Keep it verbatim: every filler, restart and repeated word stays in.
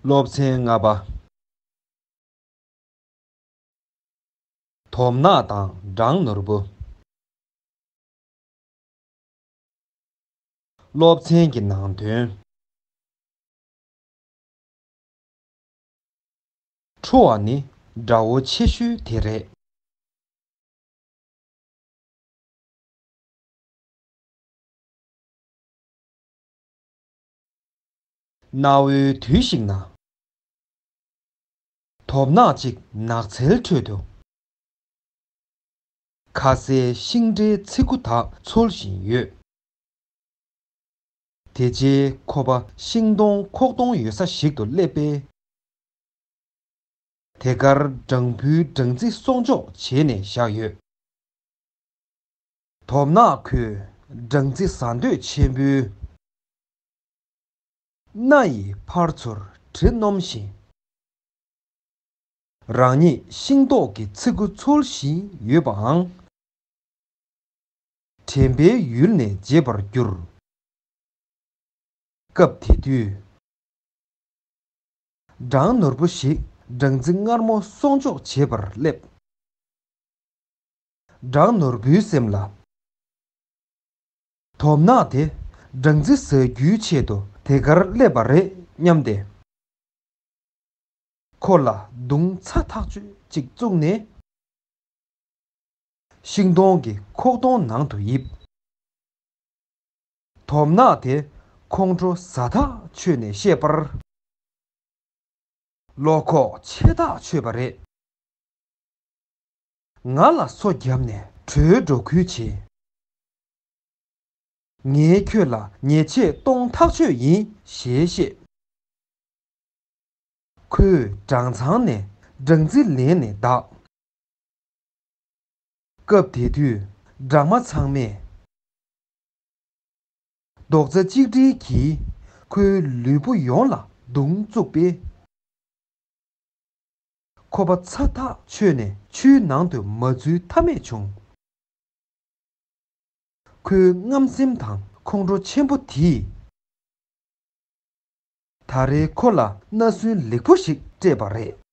སློབ་ཚན་ལྔ་པ། དོམ་ནག་དང་སྦྲང་ནོར་བུ། སློབ་ཚན་གྱི་ནང་དོན། ཁྲོ་བ་ནི་དགྲ་བོ་ཆེ་ཤོས་དེ་རེད། གནའ་བོའི་དུས་ཤིག་ན། དོམ་ནག་ཅིག་ནགས་ཚལ་ཁྲོད་དུ། ཁ་ཟས་ཤིང་འབྲས་ཚི་གུ་དག་འཚོལ་བཞིན་ཡོད། དེ་རྗེས་ཁོ་པ་ཤིང་སྡོང་ཁོག་སྟོང་ཡོད་ས་ཞིག་ཏུ་སླེབས་པས། དེ་གར་སྦྲང་བུའི་སྦྲང་རྩི་གསོག་འཇོག་བྱས་ནས་བཞག་ཡོད། དོམ་ནག་ཁོས་སྦྲང་རྩི་ཟ་འདོད་ཆེན་པོས། སྣ་ཡི་ཕར་ཚུར་བྲི་སྣོམ་བཞིན། རང་ཉིད་ཤིང་ཏོག་གི་ཚི་གུ་འཚོལ་བཞིན་ཡོད་པའང་། དྲན་པའི་ཡུལ་ནས་བརྗེད་པར་གྱུར། སྐབས་དེ་དུས། སྦྲང་ནོར་བུ་ཞིག་སྦྲང་རྩི་མངར་མོ་གསོག་འཇོག་བྱེད་པར་སླེབས། སྦྲང་ནོར་བུའི་སེམས་ལ། དོམ་ནག་དེ་སྦྲང་རྩི་ཟ་རྒྱུའི་ཆེད་དུ་དེ་གར་སླེབས་པ་རེད་སྙམ་སྟེ། ཁོ་ལ་མདུང་ཚ་ཐག་ཆོད་ཅིག་བཙུགས་ནས། ཤིང་སྡོང་གི་ཁོག་སྟོང་ནང་དུ་ཡིབ། དོམ་ནག་དེ་ཁོང་ཁྲོ་ཟ་ཐག་ཆོད་ནས་བཤད་པར། བློ་ཁོག་ཆེ་ཐག་ཆོད་པ་རེད། ང་ལ་སོ་བརྒྱབ་ནས་བྲོས་འགྲོ་ཁུལ་བྱེད། ངས་ཁྱོད་ལ་ཉེས་ཆད་གཏོང་ཐག་ཆོད་ཡིན་ཞེས་བཤད། ཁོས་སྦྲང་ཚང་ནས་སྦྲང་རྩི་ལེན་ནས་བདག། སྐབས་དེ་དུས་སྦྲང་མ་ཚང་མས། རྡོག་རྩ་གཅིག་སྒྲིལ་གྱིས་ཁོའི་ལུས་པོ་ཡོངས་ལ་མདུང་བཙུགས་པས། ཁོ་པ་ཚ་ཐག་ཆོད་ནས་ཆུའི་ནང་དུ་མ་འཛུལ་ཐབས་མེད་བྱུང་། ཁོའི་རྔམ་སེམས་དང་ཁོང་ཁྲོ་ཆེན་པོ་དེས། ད་རེས་ཁོ་ལ་མནའ་ཟུན་ལེགས་པོ་ཞིག་སྤྲད་པ་རེད།